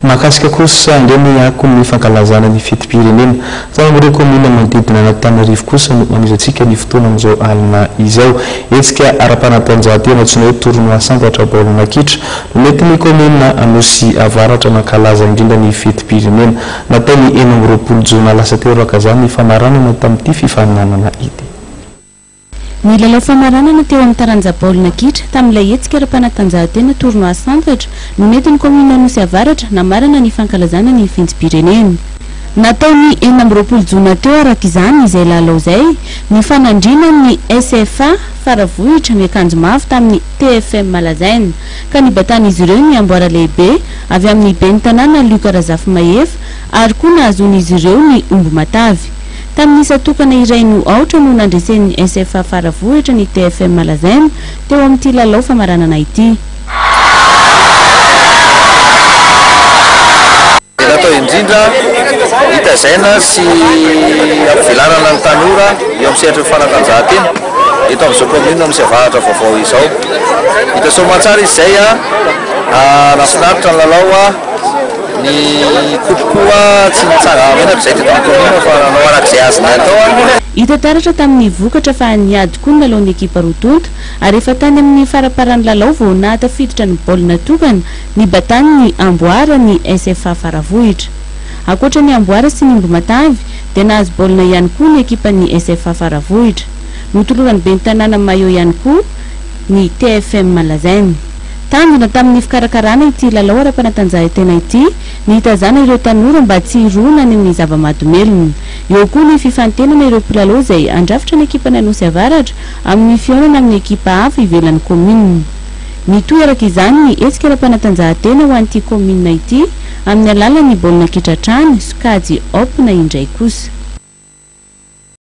Mahakasika kosa indray ny akon'ny fankalazana ny fetim-pirenena. Tany amin'ireo kaominina manodidina an'Antananarivo kosa no hanohizantsika ny fotoana amin'izao alina izao. Hetsika ara-panatanjahantena antsoina hoe Tournoi Santatra baolina kitra no nentin'ny kaominina Anosy Avaratra nankalaza indrindra ny fetim-pirenena. Natao ny 26 jona lasa teo araka izany ny famaranana tamin'ity fifaninanana ity. Ny lalao famaranana teo amin'ny taranja baolina kitra tamin'ilay hetsika ara-panatanjahantena Tournoi Santatra no nentin'ny kaominina Anosy Avaratra namarana ny fankalazana ny fentim-pirenena. Natao ny 26 jona teo araka izany izay lalao izay, nifanandrinan'ny SFA Faravohitra miakanjo mavo tamin'ny TFM Lazaina, ka nibatan'izy ireo ny amboara lehibe avy amin'ny ben'ny tanàna Luc Razafimahefa ary koa nahazoan'izy ireo ny omby matavy. Tamin'ny isa tokana iray no aotra no nandresen'ny SFA Faravohitra ny TFM Lazaina teo amin'ity lalao famaranana ity. Dia natao indrindra hitazaina sy hampivelarana ny tanora eo amin'ny sehatry ny fanatanjahantena eto amin'izao kaominina Anosy Avaratra vaovao izao. Hita soamantsara izy izay, nahafinaritra ny lalao. Ny coupe koa tsy nitsanga-menatra izay teto amin'ny commune fa nanao araka izay azonay atao. Hita taratra tamin'ny vokatra fa niady koa ny lalaon'ny ekipa roa tonta ary efa tany amin'ny faramparan'ny lalao vao nahatafiditra ny baolina tokana nibatan'ny amboara ny SFA Faravohitra. Ankoatra ny amboara sy ny omby matavy dia nahazo baolina ihany koa ny ekipan'ny SFA Faravohitra. Notoloran'ny ben'ny tanàna maillot ihany koa ny TFM Lazaina. Tanjona tamin'ny fikarakarana ity lalao ara-panatanjahantena ity ny hitazana ireo tanora mba tsy hirona any amin'ny zava-mahadomelina. Eo koa ny fifantenana ireo mpilalao izay handrafitra ny ekipan'ny Anosy Avaratra amin'ny fihaonana amin'ny ekipa hafa ivelan'ny kaominina. Mitohy araka izany ny hetsika ara-panatanjahantena ho an'ity kaominina ity amin'ny alalan'ny baolina kitra hatrany, sokajy Open indray kosa.